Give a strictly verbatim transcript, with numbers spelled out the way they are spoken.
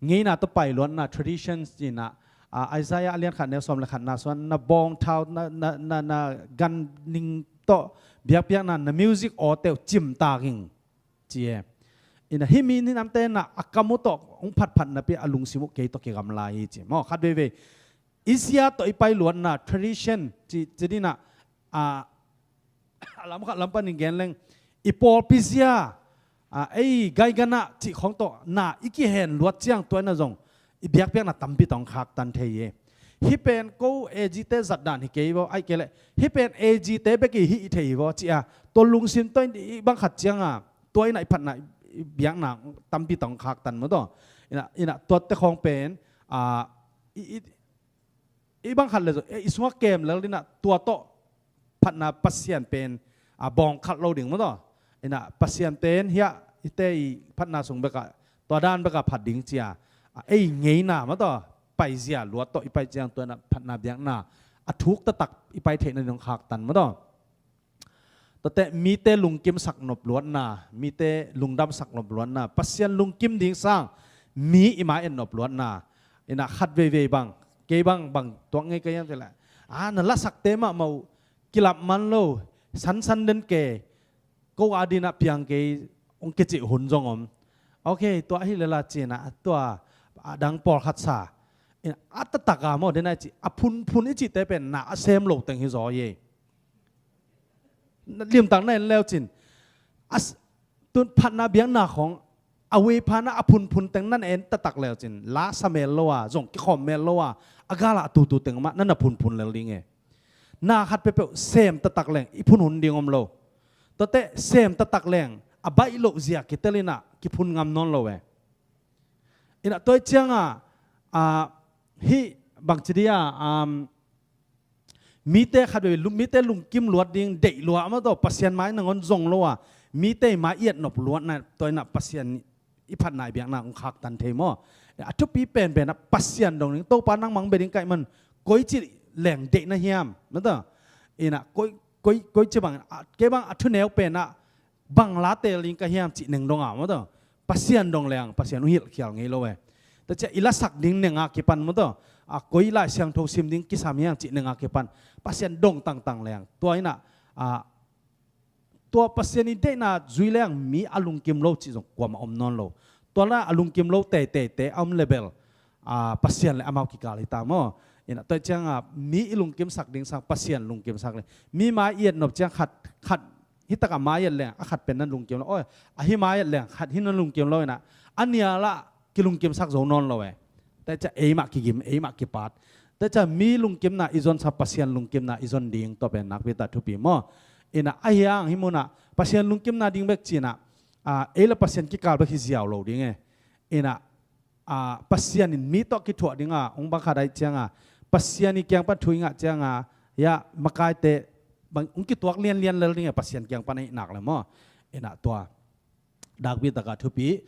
ngeina tawh pailuatna, traditions ci-in ah, ah, Isaiah a lian khat neu sawm le khatna sungah na bawngthau, na, na, na, na ganning tawh biakpiakna, na music aw teuh cimtak ing ci e. Ina hih mi ni namte na a kam uh tawh hong phatphat napi a lungsim uh kei tawh kigamla hi ci maw. Khat veivei i zia tawh i pailuatna, tradition ci, ci dina, ah, a lam khat lam panin gen leng, i pawlpi zia, ah, ei gaiganah cih khawng tawh na i kihen luat ciang tua ina zong i biakpiakna tampi tawh hong khaktan thei hi. Hih pen ko A G te zat dan hi kei vaw, aih kei leh hih pen A G te bek i hih thei hi vaw ci a, tua lungsim tawh i bang khat cianga tua ina i phatna i biakna tampi tawh hong khaktan maw taw. Ina, ina tuate khawng pen, ah, i, i, i bang khat le zong, eh, i sungah kem lel dina tua tawh phatna Pasian pen, ah, bawng khat lo ding maw taw. Ina Pasian pen hiah hite i phatna sung bekah, tua dan bekah phat ding cia, ah, ei ngeina maw taw, paizia luat tawh i pai ciang tua ina phatna biakna a thuk taktak i pai theihna ding hong khaktan maw taw. Tuate mite lungkimsak nop luatna, mite lungdamsak nop luatna, Pasian lungkim ding sang mi i mai et nop luatna. Ina khat veivei bang, kei bang bang tuak ngei ka hiam cileh, ah, na lasakte mahmah uh kilap man lo, sansan den ke, ko a dinah piang kei hong kicih hun zong om. Ok, tua ahi lela cinah tua a dang pawlkhat sa. Ina a taktak a maw, den a i cih a phunphun i cihte pen na a sem lo teng hi zaw hi. Limtak na en leu cin, a s-, tun phatna biakna khawng a wei phatna a phunphun teng nan en taktak leu cin, la sa mel lo a, zong kikhawm mel lo a, a gala a tutu teng mah nan a phunphun lel ding e. Na khat peuhpeuh sem taktak leng i phunphun ding om lo. Tuate sem taktak leng a baih loh zia kitel inah kiphun ngam nawn lo e. Inah tua i cianga, ah, hih bangci dia, um, mite khat vei, lu-, mite lungkim luat ding deih lua a maw taw, Pasian mai nangawn zong lo a, mite mai i et nop luatna, tua inah Pasian i phatna i biakna hong khaktan thei maw. A thupi penpen ah Pasian dong ding, Topa nangmah hong bia ding ka hih man, koici leng deih na hiam maw taw. Inah koi, koi, koici bang, ah, kei bang a thuneu pen ah bang la teel ding ka hiam cih neng dong a maw taw. Pasian dong leng Pasian hong hilhkhial ngei lo e. Tua ciah i lasak ding neng a kipan maw taw, a koi Lai Siangtho sim ding kisam hiam cih neng a kipan Pasian dong tangtang leng tua inah, a, tua Pasian i deihna zui leng mi a lungkim lo cih zong kuamah om nawn lo. Tua la a lungkim lo teiteite a om le bel, a, Pasian le amau kikal hi ta maw. Inah tua i cianga mi i lungkimsak ding sang Pasian lungkimsak le, mi mai i et nop ciang khat, khat hih takah mai et leng a khat pen nan lungkim lo. Oi, a hih mai et leng khat hih nan lungkim lo inah a nia lah kilungkimsak zo nawn lo e. Tua ciah eimah kigim, eimah kipat. Tua ciah mi lungkimna i zon sa, Pasian lungkimna i zon ding tua pen nakpi ta thupi maw. Inah a hiang hih munah Pasian lungkimna ding bek cinah, a, ei le Pasian kikal bek hi ziau lo ding e. Inah, a, Pasian in mi tawh kithuah dinga hong bang khat ahih cianga, Pasian i kiang pan thu i ngah cianga, ya, makaite bang hong kituak lianlian lel ding e, Pasian kiang pan ahih nak le maw. Inah tua nakpi takah thupi,